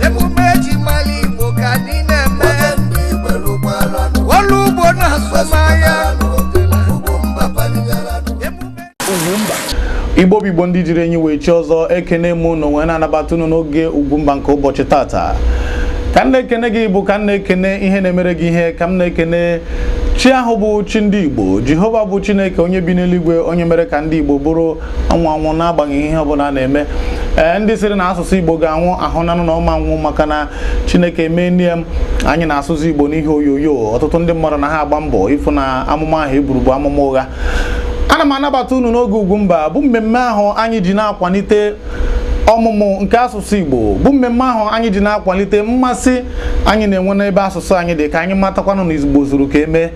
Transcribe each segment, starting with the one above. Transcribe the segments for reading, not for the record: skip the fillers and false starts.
Emume eji mara Igbo ka anyị na-eme, ọrụ ugbo na azụmahịa. Emume Igbo bụ Igbo, ndị jiri enyi wee chi ọzọ, ekene m unu wee na-anabata unu n'oge Ugwumba nke ụbọchị tata. Ka m na-ekene gị bụ ka m na-ekene ihe na-emere gị ihe, ka m na-ekene chi ahụ bụ chi ndị Igbo, Jehova bụ Chineke onye bi n'eluigwe, onye mere ka ndị Igbo bụrụ anwụ anwụ n'agbanyeghị ihe ọbụla a na-eme. Ee, ndị sịrị na asụsụ Igbo ga-anwụ ahụ nanụ na ọma anwụ, maka na Chineke emee m anyị na-asụsụ Igbo n'ihe onyonyo. Ọtụtụ ndị mmadụ na ha agba mbọ ịfụ na amụma ahụ eburu bụ amụma ụgha. Ana m anabata unu n'oge Ugwumba, bụ mmemme ahụ anyị ji na-akwalite ọmụmụ nke asụsụ Igbo, bụ mmemme ahụ anyị ji na-akwalite mmasị anyị na-enwe n'ebe asụsụ anyị dị, ka anyị matakwanụ na Igbo zuru ka emee.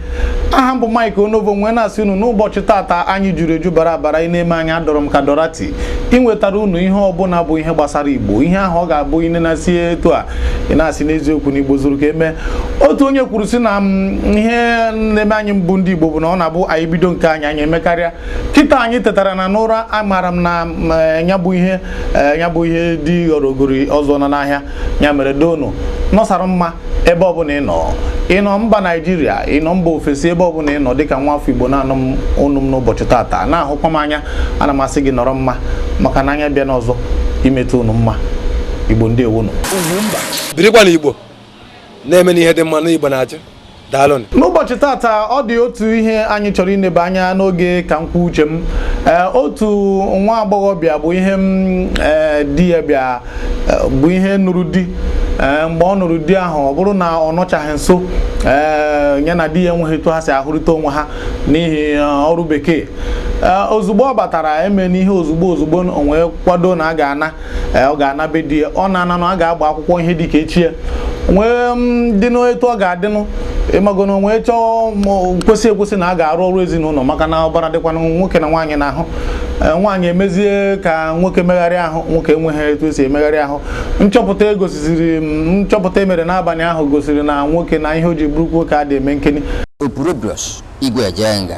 Aha m bụ Mike Onovo, nwee na-asị unu n'ụbọchị tata anyị juru eju bara abara. Ị na-eme anyị adọrọ m ka Dorati inwetara unu ihe ọbụla bụ ihe gbasara Igbo, ihe ahụ ọ ga-abụ ị na-asị etu a, ị na-asị n'eziokwu na Igbo zuru ka emee. Otu onye kwuru sị na ihe na-eme anyị mbụ ndị Igbo bụ na ọ na-abụ anyị bido nke anyị, anyị emekarịa. Kịta anyị tetara na n'ụra, amaara m na ya bụ ihe ya bụ ihe dị ghọrọ ogori ọzọ nọ n'ahịa. Ya mere donu nọsara mma ebe ọbụla ị nọ, ị nọ mba Naijiria, ị nọ mba ofesi, ebe ọbụla ị nọ dịka nwa afọ Igbo na-anụ m ọnụ m n'ụbọchị tata, na-ahụkwa m anya, ana m asị gị nọrọ mma, maka na anya bịa n'ọzọ imetụ unu mma. Igbo, ndewonu. Birikwa na Igbo na-eme n'ihe dị mma na Igbo na-achị. Daalụ. N'ụbọchị tata, ọ dị otu ihe anyị chọrọ ineba anya n'oge ka m kwuo uche m. Ee, otu nwa agbọghọbịa bụ ihe m ee di ya bịa bụ ihe nụrụ di. Ee, mgbe ọ nụrụ di ahụ, ọ bụrụ na ọ nọchaghị nso, ee, ya na di ya enweghị etu ha si ahụrịta onwe ha n'ihi ọrụ bekee. Ee, ozugbo ọ batara eme n'ihe ozugbo ozugbo, o wee kwado na a ga-ana, ee, ọ ga-ana be di ya. Ọ na-ana na a ga-agba akwụkwọ ihe dị ka echi ya nwee dị n'etu ọ ga-adịnụ. Ịmago na onwee chọọ kwesị ekwesị na a ga-arụ ọrụ ezinụlọ, maka na ọbara dịkwanụ nwoke na nwaanyị n'ahụ. Ee, nwaanyị emezie ka nwoke megharịa ahụ, nwoke enweghị etu esi emegharị ahụ. Nchọpụta egosiziri m, nchọpụta emere n'abalị ahụ gosiri na nwoke na ihe o ji bụrụ nwoke adị eme nkeni. Opurobios Igwe Ejenga.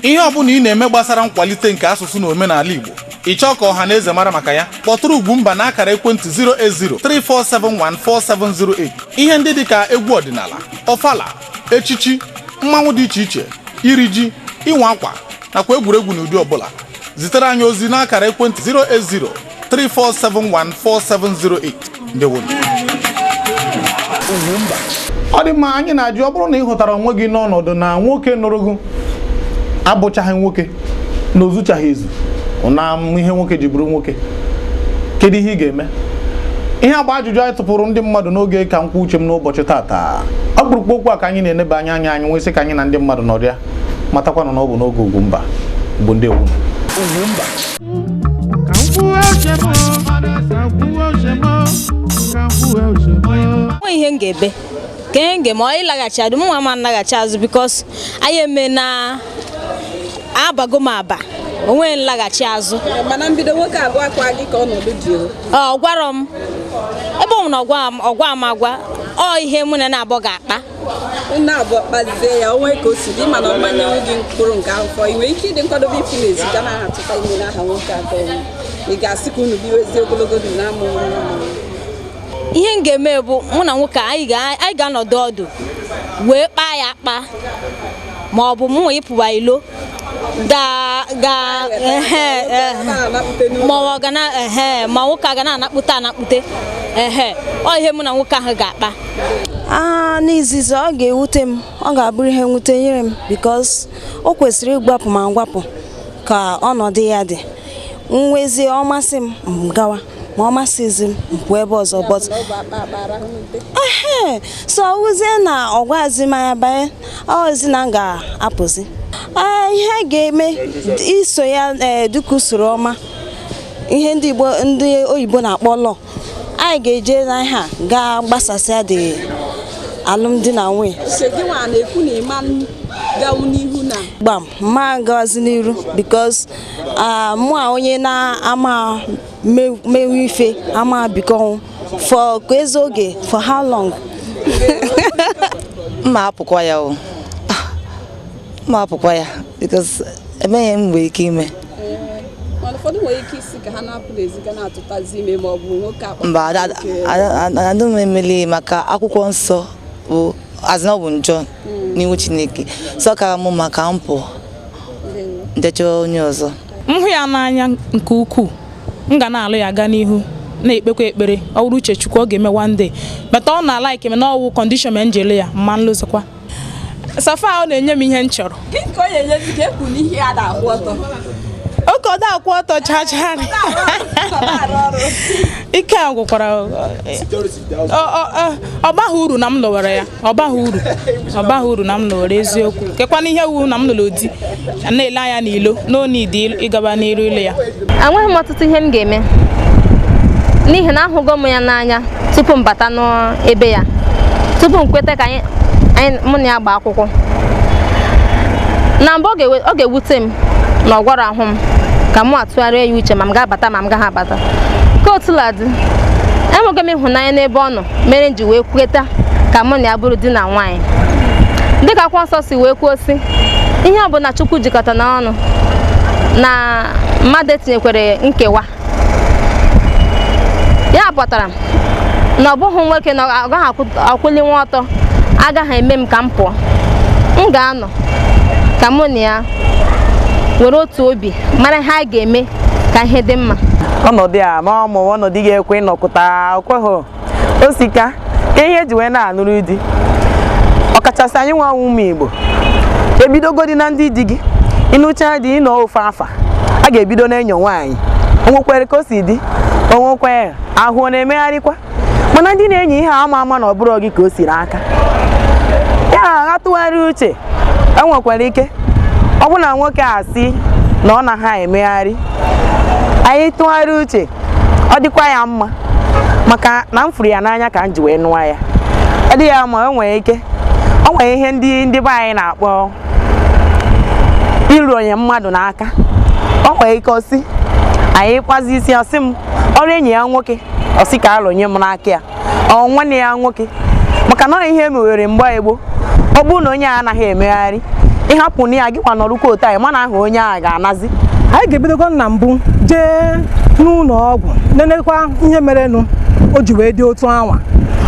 Ihe ọbụla ị na-eme gbasara nkwalite nke asụsụ na omenala Igbo, ị chọọ ka ọha na eze mara maka ya, kpọtụrụ Ugwumba n'akara ekwentị 08034714708. Ihe ndị dịka egwu ọdịnala, ọfala, echichi, mmanwụ dị iche iche, iri ji, ịnwa akwa nakwa egwuregwu n'ụdị ọbụla, zitere anyị ozi n'akara ekwentị 08034714708. Ndewonu. Ọ dị mma, anyị na-ajụ, ọ bụrụ na ị hụtara onwe gị n'ọnọdụ na nwoke nụrụ gị abụchaghị nwoke, na ozuchaghị ezu na ihe nwoke ji bụrụ nwoke, kedu ihe ị ga-eme? Ihe agba ajụjụ anyị tụpụrụ ndị mmadụ n'oge ka nkwụ uche m n'ụbọchị tata. Ọkpụrụkpụ okwu a ka anyị na-eneba anya anya anyị nwee sị ka anyị na ndị mmadụ nọrịa, matakwanụ na ọ bụ n'oge Ugwumba bụ ndị ewu. Ka m kwuo uche m, ka m kwuo uche m, ka m kwuo uche m. Nwe ihe m ga-ebe ka ihe m ga-eme, ọ ịlaghachi azụ, mụ nwa ma nlaghachi azụ, because anyị eme na abago m aba onwe nlaghachi azụ. Mana mbido nwoke abụọ akwa gị ka ọnọdụ dị o? Ọ gwarọ m ebe ọ bụ na ọgwa m, ọgwa m agwa ọ ihe mụ na na-abọ ga-akpa. Unu abụọ kpazie ya onwe ka o si dị, mana ọ manyenwu gị mkpụrụ nke afọ, ị nwere ike ịdị nkwadobe ịpụ n'ezi ga na-achọta ime n'aha nwoke atọ? Ị ga-asị ka unu biwezie ogologo ndụ na-amụ nwa? Ihe m ga-eme bụ mụ na nwoke a, anyị ga-anọdụ ọdụ wee kpaa ya akpa, ma ọ bụ mụ ịpụwa ilo ga ga ehe ehe ma ọ ga na ehe, ma nwoke a ga na-anakpute anakpute ehe. Ọ ihe mụ na nwoke ahụ ga-akpa. Aa, n'izizi ọ ga-ewute m, ọ ga-abụrụ ihe mwute nyere m, because o kwesịrị ịgbapụ ma ngwapụ ka ọnọdụ ya dị nwezie. Ọ masị m, m gawa, ma ọ masịzi m, m pụọ ebe ọzọ. But ehe, so ọwụzie na ọgwazi m anya banye ọzi na m ga-apụzi. Ee, ihe ga-eme iso ya, ee, dịka usoro ọma ihe ndị Igbo, ndị oyibo na-akpọ law, anyị ga-eje n'ahịa gaa gbasasịa dị alụmdi na nwunye. Uche gị nwa na-ekwu na ịma ganwu n'ihu na Gbam, mma gawazi n'iru, because mụ a onye na-ama mewe ife ama bikọnwụ for ka ezi oge, for how long? Mma apụkwa ya o. Ah, mma apụkwa ya, because emeghị m nwere ike ime. Mana Ụfọdụ nwere ike isi ka ha na-apụ n'ezi ga na-atụtazi ime ma ọ bụ nwoke akpọta Mba, nwoke. adị m emeli maka akwụkwọ nsọ bụ azị na ọ bụ njọ n'iwu Chineke, so kara m maka m pụọ njecha onye ọzọ. M hụ ya n'anya nke ukwuu, m ga na-alụ ya gaa n'ihu, na-ekpekwa ekpere ọ bụrụ uche Chukwu ọ ga-eme one day, but ọ na-alaiki m na ọwụ condition m njele ya mma nlụzikwa safa ọ na-enye m ihe m chọrọ. Gịnị ka ọ na-enyezi ka ekwu n'ihe a na-akwụ ọtọ? Oke ọ da-akwụ ọtọ chachara, ike a gwụkwara. Ọ baghị uru na m lụwara ya, ọ baghị uru, ọ baghị uru na m lụwara eziokwu. Kekwana ihe wu na m lụrụ di na-ele anya n'ilo n'onidi ịgaba n'iru ịlụ ya. Enweghị m ọtụtụ ihe m ga-eme n'ihi na ahụgo m ya n'anya tupu m bata n'ebe ya, tupu m kweta ka anyị mụ na ya gbaa akwụkwọ. Na mbụ ọ ga-ewute m na ọ gwara ahụ m ka mụ atụgharịa ya uche ma m ga-abata ma m gaghị abata. Ka otuladị, enweghị m ịhụnanya n'ebe ọ nọ mere m ji wee kweta ka mụ na ya bụrụ di na nwaanyị. Dịka akwụkwọ nsọ si wee kwuo sị, ihe ọ bụla Chukwu jikọta n'ọnụ na mmadụ etinyekwere nkewa. Ya pụtara na ọ bụghị nwoke na ọ gaghị akwụli nwa ọtọ agaghị eme m ka m pụọ. M ga-anọ ka mụ na ya were otu obi mara ihe a ga-eme ka ihe dị mma. Ọnọdụ a ma ọ mụrụ ọnọdụ ga-ekwe ịnọkọta okweghị osika ka ihe eji wee na-anụrụ di, ọkachasị anyị nwa ụmụ Igbo ebidogodi na ndị di gị ịnụcha di ịnọ ofe afa a ga-ebido na-enyo nwaanyị onwekwere ka o si dị, onwekwere ahụ ọ na-emegharịkwa, mana ndị na-enyo ihe ama ama na ọ bụrụ gị ka o siri aka ya agha tụgharị uche. Enwekwara ike ọ bụ na nwoke a sị na ọ naghị emegharị, anyị tụgharị uche ọ dịkwa ya mma maka na m fụrụ ya n'anya ka m ji wee nụọ ya. Ọ dị ya mma, o nwere ike o nwere ihe ndị be anyị na-akpọ iru onye mmadụ n'aka. O nwere ike ọsị anyị kpazi isi ọsị m ọrụ enyi ya nwoke ọsị ka alụnye m n'aka ya ọ nwanne ya nwoke, maka na ihe emewere mgbe gboo ọ bụrụ na onye a anaghị emegharị ịhapụ na ya gị kwa nọrụkwa otu anyị mana ahụ onye a ga-anazi. Anyị ga-ebidogo na mbụ jee n'ụlọ ọgwụ nenekwa ihe merenụ o ji wee dị otu anwa.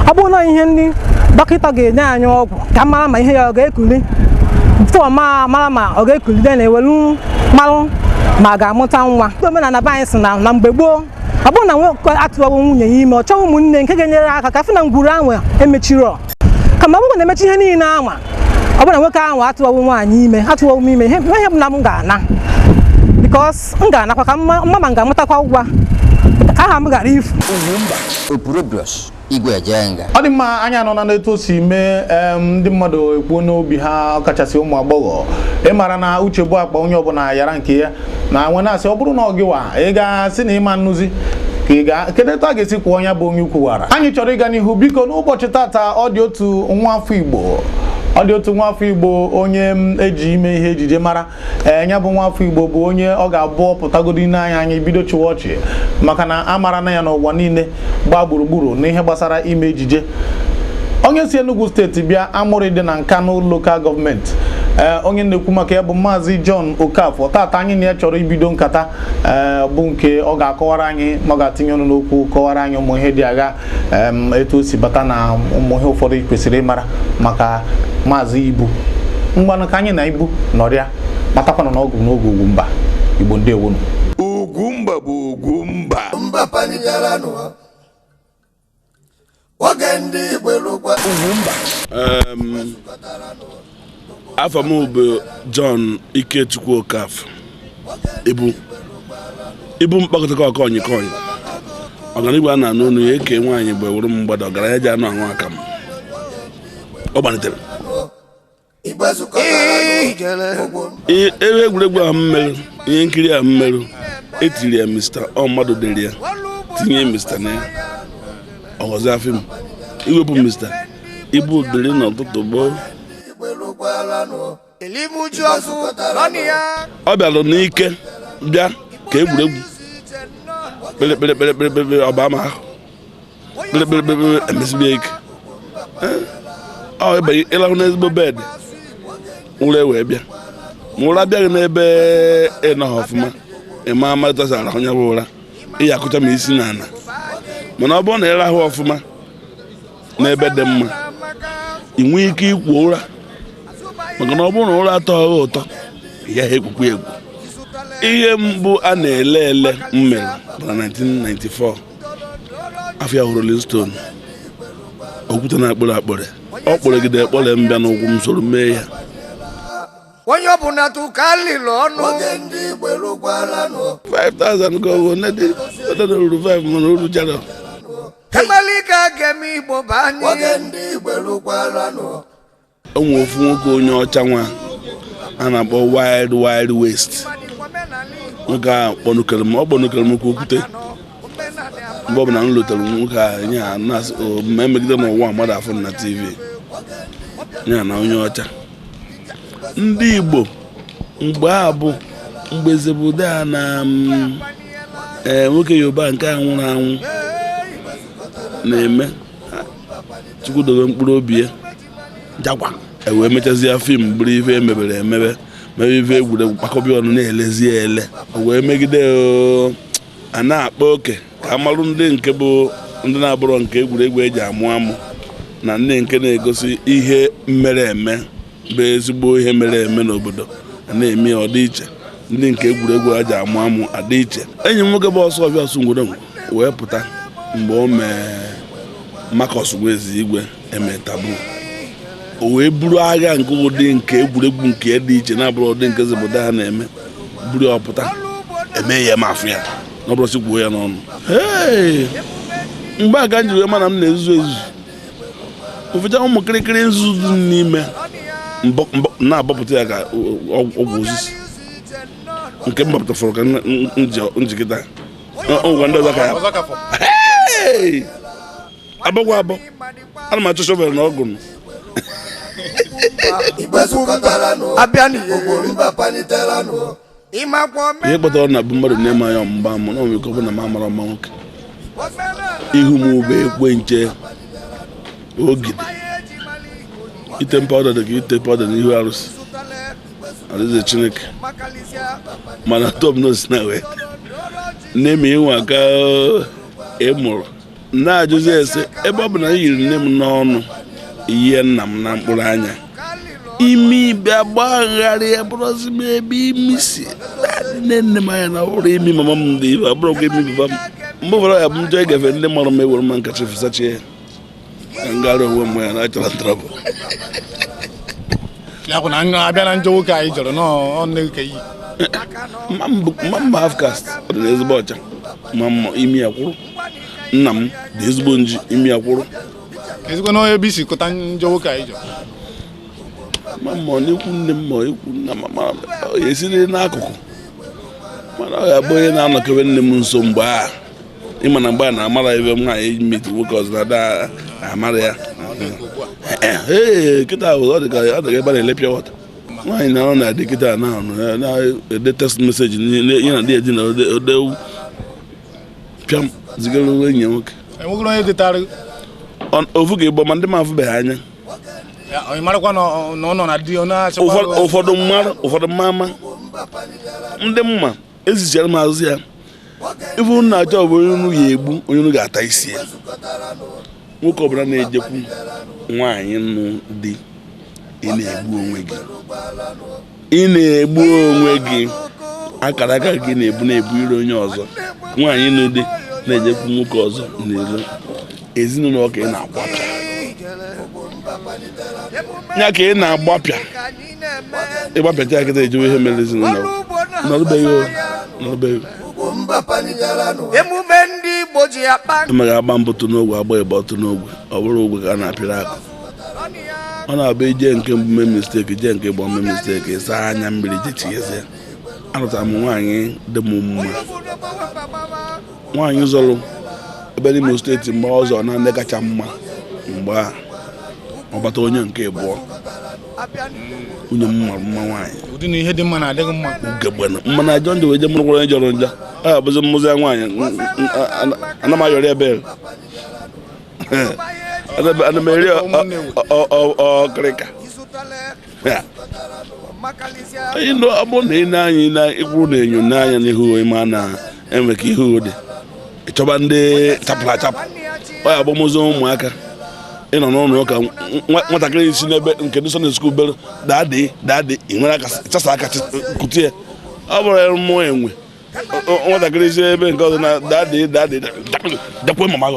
Ọ bụrụ na ihe ndị dọkịta ga-enye anyị ọgwụ ka mara ma ihe ya ọ ga-ekuli tụọ ma mara ma ọ ga-ekulide na-ewelu marụ ma ga-amụta nwa. Ndị omenala be anyị sị na mgbe gboo ọ bụrụ na nwoke atụwawo nwunye ya ime ọ chọghị ụmụnne nke ga-enyere aka ka afụ na ngwuru ahụ emechiro, kama ọ bụrụ na emechi ihe niile anwa ọ bụrụ na nwoke ahụ atụwawo nwaanyị ime atụwawo m ime ihe bụ na m ga-ana bikos m ga-anakwa ka mma ma m ga-amụtakwa ụgwa ka aha m gara ifu. Opurobios Igwe Ejenga. Ọ dị mma, anyị anọ na etu o si mee ndị mmadụ ekwuo n'obi ha ọkachasị ụmụ agbọghọ ịmara na uche bụ akpa onye ọbụla yara nke ya na nwe na-asị ọ bụrụ na ọ gịwa ị ga-asị na ịma nnụzi ka ị ga kedu etu a ga-esi kwụọ ya bụ onye ukwuwara. Anyị chọrọ ịga n'ihu biko n'ụbọchị tata ọ dị otu nwa afọ Igbo ọ dị otu nwa afọ Igbo onye m eji ime ihe ejije mara. Ee, ya bụ nwa afọ Igbo bụ onye ọ ga-abụ pụtagodi n'anya anyị bido chịwa ọchị maka na a mara na ya n'ụwa niile gbaa gburugburu n'ihe gbasara ime ejije. Onye si Enugu steeti bịa Amụrị dị na Nkanu lokal gọọmenti. Ee, onye na-ekwu maka ya bụ Maazị John Okafor. Tata anyị na ya chọrọ ibido nkata bụ nke ọ ga-akọwara anyị ma ọ ga-atinye ọnụ n'okwu kọwara anyị ụmụ ihe dị agha etu o si bata na ụmụ ihe ụfọdụ kwesịrị ịmara maka Maazị Ibu. Mgbanụ ka anyị na Ibu nọrịa kpatakwana n'ọgwụ n'oge Ugwumba Igbo ndewonu. Ugwumba bụ Ugwumba. Mba panitere n'ụwa oge ndị Igbo elukwa. Ugwumba. Afọ m bụ John Ikechukwu Okafor. Ibu mkpakọta ọkọnyị kọnyị. Ọganigwe a na-anụ ọnụ ya eke nwaanyị bụ ewuru m mgbada ọgaranya ji anụ ahụ aka m. Ọ gbanitere. Ebe egwuregwu ahụ mmerụ, ihe nkiri ahụ mmerụ, etiri ya Mr. Ọ mmadụ dere ya, tinye Mr. na ya. Ọghọzi afọ m. Iwepụ Mr. Ibu dịrị n'ụtụtụ gboo. Ọ bịara n'ike bịa ka egwuregwu kpere kpere kpere kpere kpere ọba ama ahụ kpere kpere kpere kpere emesibie ike. Ọ ịbanye ịlahụ n'ezigbo bed ụra wee bịa ma ụra abịaghị n'ebe ị nọghị ọfụma Ịma amalite arahụ ya bụ ụra, ị ya akụcha ma isi n'ala. Mana ọ bụrụ na ị rahụ ọfụma n'ebe dị mma, ị nwee ike ikwu ụra, maka na ọ bụrụ na ụra atọghị ụtọ, ya ekwukwa egwu. Ihe mbụ a na-ele ele m mere bụ na 1994, afịa Rolling Stone, okwute na-akpọrọ akpọrọ, ọ kpọrọgide ekpọrọ m bịa n'ụkwụ m soro mee ya. Onye ọbụla tụkalịlụ ọnụ 5,000 ka ọ bụ nne dị ruru 5 mana uru jara. Emelike ga-eme Igbo bụ anyị. O nwere ofu nwoke onye ọcha nwa a na-akpọ Wild Wild West. Nwoke a kpọnukere m, ọ kpọnukere m ka okwute. Mgbe ọbụla m lotere nwoke a, nye a na-asị ma emegide m ụwa mmadụ afọ na TV ya na onye ọcha. Ndị Igbo mgbe a bụ mgbe Zebuda na nwoke Yoruba nke a nwụrụ anwụ na-eme Chukwu dobe mkpụrụ obi ya jakwa ewee mechazie fim bụrụ ife emebere emebe mebe ife egwuregwu kpakọbịa ọnụ na-elezi ya ele, o wee megide a na-akpa oke ka amarụ ndị nke bụ ndị na-abụrọ nke egwuregwu eji amụ amụ na ndị nke na-egosi ihe mere eme bụ ezigbo ihe mere eme n'obodo a na-eme ya ọ dị iche, ndị nke egwuregwu a ji amụ amụ adị iche. Enyi m nwoke bụ Ọsụọfịa Ọsụngwurongwu wee pụta mgbe o mee Marcus Nwezi Igwe eme tabu, o wee buru agha nke ụdị nke egwuregwu nke dị iche na-abụrụ ụdị nke Zebuda ha na-eme, buru ya ọpụta eme ya ma afụ ya na ọ bụrụ sị kwuo ya n'ọnụ. Mgbe a ka m ji wee mana m na-ezuzu ezuzu, ụfọdụ ụmụ kịrịkịrị nzuzu dị n'ime na-abọpụta ya ka ọgwụ osisi nke m bọpụtafụrụ ka njikịta ngwa ndị ọzọ ka ya abọkwa abọ. Ana m achọ shọvel na ọgụ. Ihe kpatara na bụ mmadụ na-eme anya ọmụmba mụ na ọmụmụ bụ na m amara mma nwoke, ihu m ube ekwe nche ogide ite pawuda dị ka ite pawuda n'ihu arụsị alaeze Chineke, mana top nose na wee nne m inwe aka ịmụrụ na-ajụzi ese ebe ọ bụ na yiri nne m n'ọnụ ihe nna m na mkpụrụ anya imi bịa gbagharịa bụrụzi m ebe imi si nne nne m anya na ụrụ imi mama m dị ibe abụrụkwa imi baba m. Mgbe ụfọdụ ya bụ njọ ịgafe ndị mara m ewere mma nkacha fesachie ya ka m gara onwe m ya na achọrọ ntrọbụ. Ya bụ na abịa na njọ nwoke anyị jọrọ n'ọnụ ka iyi. Mma m half caste, ọ dị ezigbo ọcha, ma mma imi ya kwụrụ. Nna m dị ezigbo nji, imi ya kwụrụ. Ezigbo na ebe isi kụta njọ nwoke anyị jọrọ. Ma mma ọ na-ekwu nne m ma ekwu nna m ma ọ esiri n'akụkụ, mana ọ ga-abụ onye na-anọkebe nne m nso mgbe a. Ịma na mgbe a na-amara ebe nwaanyị mmetụ nwoke ọzọ na-ada amara ya. Ee, kịta ọ dị ka ebe a na-ele pịa wọta. Nwaanyị na-anọ na adị kịta na-ede text message ihe na dị na ode pịam zigara enyi ya nwoke. Ofu ga-egbo ma ndị m afụbeghị anya. Ụfọdụ mmadụ, ụfọdụ mma ndị mma ezichara m azụ ya. Ife unu na-achọ bụ onye unu ga-egbu, onye unu ga-ata isi ya. Nwoke ọbụla na-ejekwu nwaanyị nụ di, ị na-egbu onwe gị, ị na-egbu onwe gị. Akara aka gị na-ebu na-ebu ire onye ọzọ. Nwaanyị nụ di na-ejekwu nwoke ọzọ n'ilo, ezinụlọ ka ị na-agbapịa ya, ka ị na-agbapịa ịgbapịacha ya kịta ejewe ihe mere ezinụlọ. Nọrụbeghị emume ndị Igbo ji akpa amaghị agba mbụ tụ n'ogwe, agba ịgba tụ n'ogwe, ọ bụrụ ogwe ka a na-apịrị akụ. Ọ na-abụ ije nke mbụ mee misteki, jee nke gbọ mee misteki, ịsa anya mmiri jechighezie. Alụtara m nwaanyị dị m mma, nwaanyị zọrọ ebe n'Imo steeti mgbe ọzọ na ndị kacha mma mgbe a ọ bata onye nke abụọ. Nwunye m mara mma nwaanyị, ụdị na ihe dị mma na-adịghị mma ugegbena mma na ajọ njọ wee je mụrụkwara onye jọrọ njọ. Ọ ga-abụzi mmụzi nwaanyị ana m ayọrọ ebere, ana m eri ọkịrịka. Anyị nọ, ọ bụrụ na ị na-anya na ịkwụrụ na enyo n'anya n'ihu, ịma na enwe ka ihu dị, ịchọba ndị chapụrụ achapụ. Ọ ya agbamụzọ ụmụaka ịnọ n'ụlọ ụka, nwatakịrị si n'ebe nke ndị Sunday school bere, "Daddy, daddy," ị nwere aka chasa aka kute ya. Ọ bụrụ ya mmụọ enwe nwatakịrị si ebe nke ọzọ na "Daddy, daddy," dakwe mama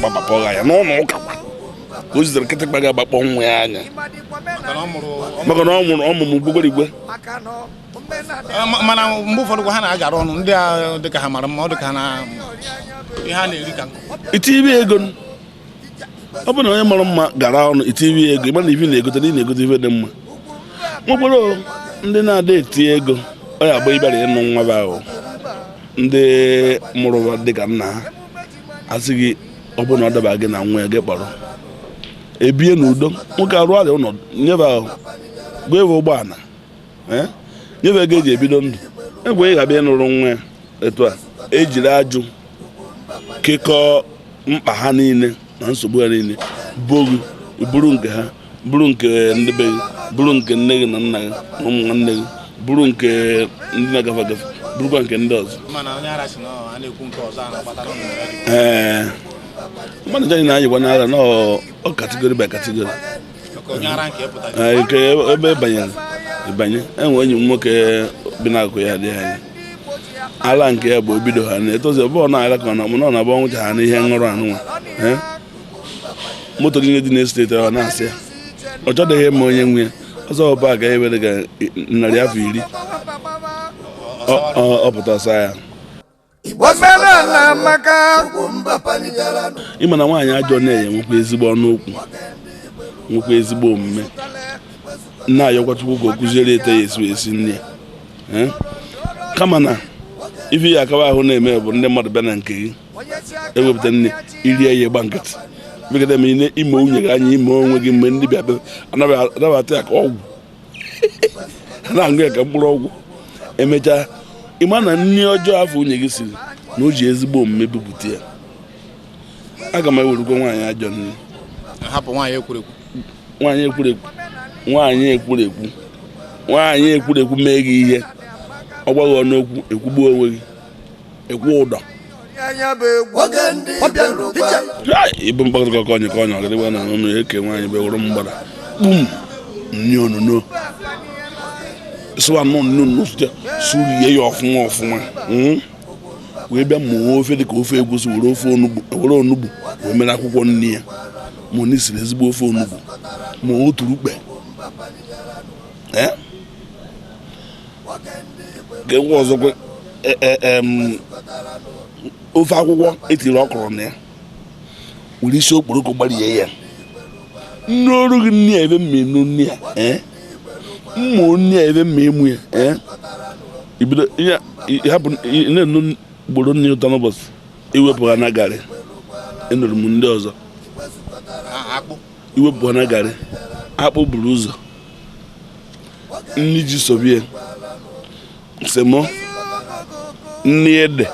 papa ọgha ya n'ụlọ ụka kwa ka o zitere kịtịkpa ga-agbakpọ nwa ya anya, maka na ọ mụrụ ọmụmụ gbugbere igwe. Mana mgbe ụfọdụ kwa ha na-agara ọnụ ndị a dịka ha mara mma, ọ dịka ha na ihe a na-eri ka nkụ. Itibe ego, ọ bụ na onye mara mma gara ọnụ itibe ego, ịma na ife na-egote na ị na-egote ife dị mma. Nwekwara ndị na-ada eti ego, ọ ya agba ịbịara ịnụ nwa bụ ahụ ndị mụrụ dịka nna ha asị gị, ọ bụ na ọ daba gị na nwa ya gị kpọrọ ebie n'udo, nwoke arụ arịa ụlọ nyebe ahụ, gwa ebe ụgbọala nyebe ego eji ebido ndụ. Egwe ị ga-abịa ịnụrụ nwa ya etu a, ejiri ajụ kekọọ mkpa ha niile na nsogbu ha niile, bogu bụrụ nke ha, bụrụ nke ndị be gị, bụrụ nke nne gị na nna gị na ụmụ nwanne gị, bụrụ nke ndị na-agafe agafe, bụrụkwa nke ndị ọzọ. Ee, mmadụ anyị na-anyịkwa n'ara na ọ category by category nke ebe banyere ịbanye. Enwe enyi m nwoke bi n'akụkụ ya adịghị anya, ala nke ya bụ obido ha na-etozi ọbụọ na ala ka ọ na ọ na-agba nwụcha ha n'ihe ṅụrụ anụnwa moto niile dị n'estate ahụ na-asị ya ọ chọdịghị ịma onye nwe ya ọzọ ọba agaghị ewere ga 120 afọ ọ pụta ọsa ya. Ịma na nwaanyị ajọ na-enye nwekwa ezigbo ọnụ okwu, nwekwa ezigbo omume, na-ayọkwa Chukwu ka o kụziere ete ya esi esi nne ya, kama na ife ya akawa ahụ na-eme bụ ndị mmadụ bịa na nke gị ewepụta nne irie ya gba nkịtị megide ma ime nwunye gị anya, ime onwe gị mgbe ndị bịa anabata ya ka ọgwụ na-aṅụ ya ka mkpụrụ ọgwụ. Emechaa ịma na nri ọjọọ afọ nwunye gị siri na o ji ezigbo omume bupụta ya. Aga m ewerukwa nwaanyị ajọ nri, hapụ nwaanyị ekwurekwu, nwaanyị ekwurekwu, nwaanyị ekwurekwu, nwaanyị ekwurekwu mee gị ihe ọ gbaghị ọnụ okwu, ekwugbuo onwe gị, ekwu ụdọ ịbụ mkpakọta ka ọnyị ka ọnyị ọgịdịgba na ọnụ eke nwaanyị bụ ewuru mgbada kpum nni onuno sụwa nọ nnu nnu surie ya ọfụma ọfụma, wee bịa mụọ ofe dịka ofe egusi, were ofe onugbu, were onugbu wee mere akwụkwọ nri ya, ma ọ siri ezigbo ofe onugbu, ma o turukpe nke ngwa ọzọkwa ofe akwụkwọ etiri ọkụrụ na ya, were isi okporoko gbarie ya, nne ọrụ gị nne ya ebe mma enu nne ya, mmụọ nne ya ebe mma emu ya, ibido hapụ na-enu ugboro nne ụtọ n'ụbọchị, iwepụ ha na garị enụrụ m ndị ọzọ, iwepụ ha na garị akpụ buru ụzọ nni ji sobie semo nni ede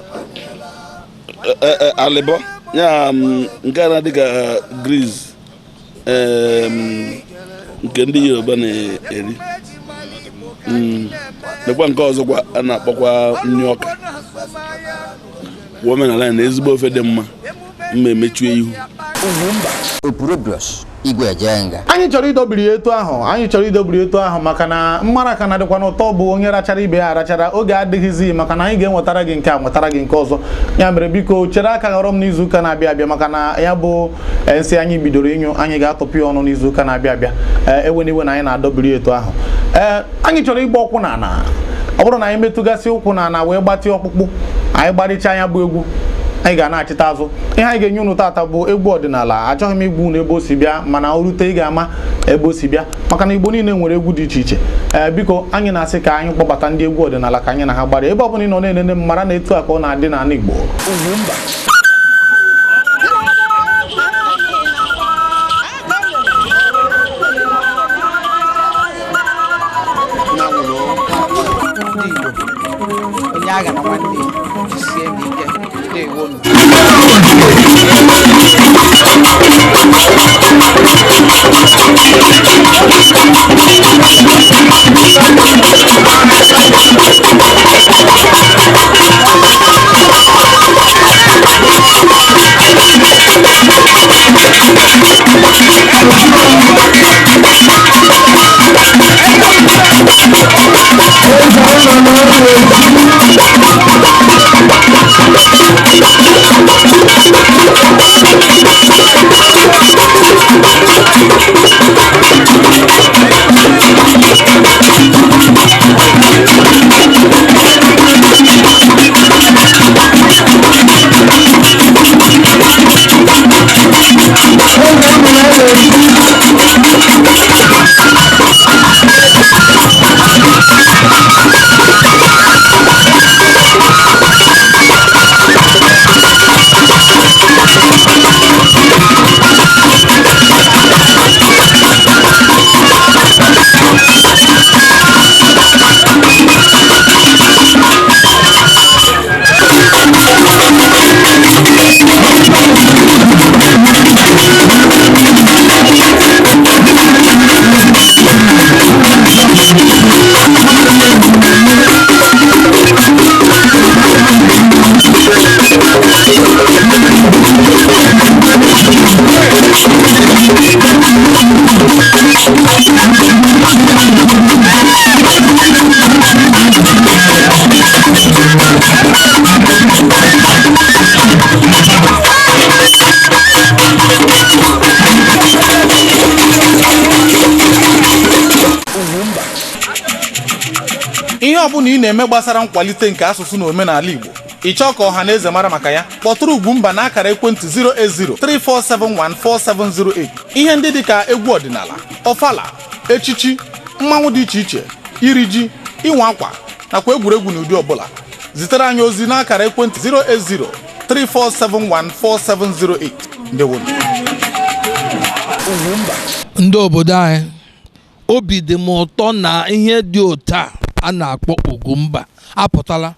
alịbọ ya nke a na-adị ka griz nke ndị Yoruba na-eri, lekwa nke ọzọkwa a na-akpọkwa nri ọka. Omenala na ezigbo ofe dị mma mma emechue ihu. Anyị chọrọ idobiri etu ahụ, anyị chọrọ idobiri etu ahụ maka na mmara ka na-adịkwa n'ụtọ bụ onye rachara ibe ya arachara. Oge adịghịzi maka na anyị ga-enwetara gị nke a, nwetara gị nke ọzọ. Ya mere biko chere aka ghọrọ m n'izuụka na-abịa abịa, maka na ya bụ nsị anyị bidoro ịnyụ, anyị ga-atọpụ ya ọnụ n'izuụka na-abịa abịa. Ewe n'iwe na anyị na-adọbiri etu ahụ. Ee, anyị chọrọ ịgba ụkwụ n'ala. Ọ bụrụ na anyị metụgasị ụkwụ n'ala wee gbatịa ọkpụkpụ, anyị gbarịcha anya bụ egwu, anyị ga na-achịta azụ. Ihe anyị ga-enye unu tata bụ egwu ọdịnala. Achọghị m igwu unu ebe o si bịa, mana o rute ị ga-ama ebe o si bịa, maka na Igbo niile nwere egwu dị iche iche. Ee, biko anyị na-asị ka anyị kpọbata ndị egwu ọdịnala ka anyị na ha gbara. Ebe ọ bụla ị nọ na-enene m, mara na etu a ka ọ na-adị n'ala Igbo. Onye agha na nwanne jisie n'ike. Ndewo. Ihe ọbụla ị na-eme gbasara nkwalite nke asụsụ na omenala Igbo, ị chọọ ka ọha na eze mara maka ya, kpọtụrụ Ugwumba na akara ekwentị 08034714708. Ihe ndị dịka egwu ọdịnala, ọfala, echichi, mmanwụ dị iche iche, iri ji, ịnwa akwa nakwa egwuregwu n'ụdị ọbụla. Zitere anyị ozi n'akara ekwentị 08034714708. Ndewo. Ndị obodo anyị, obi dị m ụtọ na ihe dị otu a a na-akpọ Ugwumba apụtala.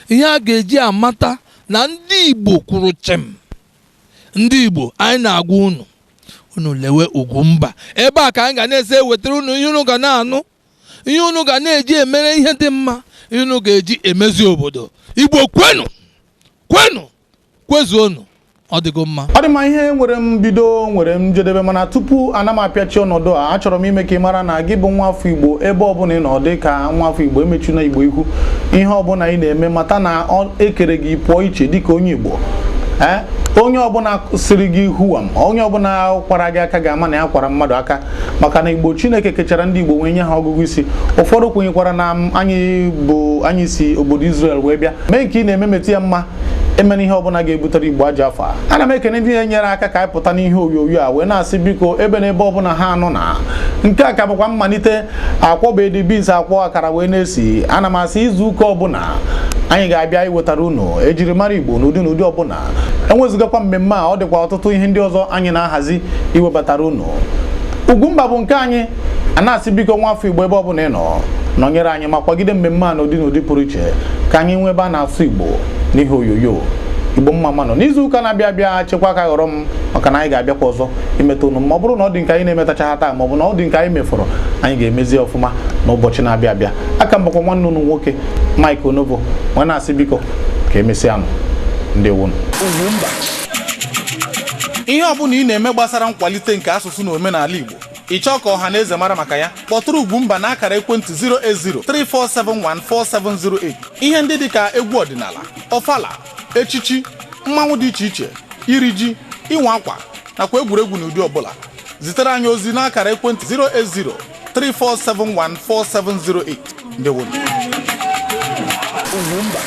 Ihe a ga-eji amata na ndị Igbo kwuru chịm. Ndị Igbo, anyị na-agwa unu, unu lewe Ugwumba ebe a ka anyị ga na-ese ewetara unu ihe unu ga na-anụ, ihe unu ga na-eji emere ihe dị mma, ihe unu ga-eji emezi obodo. Igbo kwenu, kwenu, kwezuonu, ọ dịgo mma. Ọ dị mma. Ihe nwere mbido nwere njedebe, mana tupu ana m apịachi ọnọdụ a, achọrọ m ime ka ị mara na gị bụ nwa afọ Igbo, ebe ọbụla ị nọ dị ka nwa afọ Igbo, emechuna Igbo ihu. Ihe ọbụla ị na-eme, mata na ekere gị pụọ iche dịka onye Igbo. Ee, onye ọbụla siri gị huwam, onye ọbụla kwara gị aka ga-ama na ya kwara mmadụ aka, maka na Igbo, Chineke kechara ndị Igbo wee nye ha ọgụgụ isi. Ụfọdụ kwenyekwara na anyị bụ anyị si obodo Israel wee bịa mee nke ị na-eme, metụ ya mma. Emena ihe ọbụla ga-ebutere Igbo ajọ afọ a. Ana m ekene ndị na-enyere aka ka anyị pụta n'ihe onyonyo a, wee na-asị biko, ebe na ebe ọbụla ha nọ na nke a ka bụkwa mmalite. Akwọbedi beans, akwọ akara wee na-esi. Ana m asị izu ụka ọbụla anyị ga-abịa iwetara unu ejirimara Igbo n'ụdị n'ụdị ọbụla. Enwezugakwa mmemme a, ọ dịkwa ọtụtụ ihe ndị ọzọ anyị na-ahazi iwebatara unu. Ugwumba bụ nke anyị. A na-asị biko, nwa afọ Igbo, ebe ọbụla ị nọ, nọnyere anyị ma kwagide mmemme a n'ụdị n'ụdị pụrụ iche, ka anyị nwee ebe a na-asụ Igbo n'ihe onyonyo. Igbo mma mmanụ. N'izu ụka na-abịa abịa, chekwa aka ghọrọ m, maka na anyị ga-abịakwa ọzọ imeta unu. Ma ọ bụrụ na ọ dị nke anyị na-emetacha ha taa, ma ọ bụ na ọ dị nke anyị mefọrọ, anyị ga-emezi ọfụma n'ụbọchị na-abịa abịa. Aka mbakwa nwanne unu nwoke Mike Onovo wee na-asị biko, ka emesịa nụ. Ndewonu. Ihe ọbụla ị na-eme gbasara nkwalite nke asụsụ na omenala Igbo, ị chọọ ka ọha na eze mara maka ya, kpọtụrụ Ugwumba na akara ekwentị 08034714708. Ihe ndị dịka egwu ọdịnala, ọfala, echichi, mmanwụ dị iche iche, iri ji, ịnwa akwa nakwa egwuregwu n'ụdị ọbụla. Zitere anyị ozi n'akara ekwentị 08034714708. Ndewonu. Ugwumba.